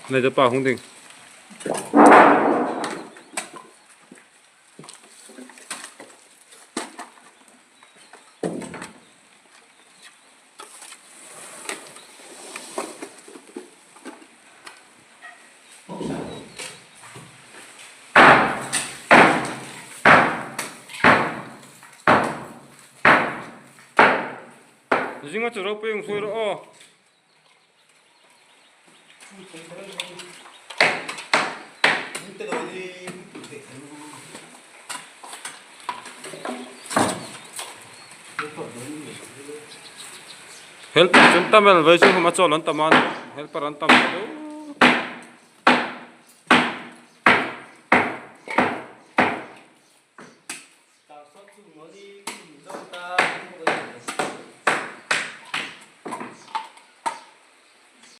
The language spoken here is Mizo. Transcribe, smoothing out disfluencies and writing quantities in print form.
Nei te pa hung ding. Zinga chu ropui ang sawi rawh aw. Helper chu an tam em vai chu hma chawl an tam a helper an tam.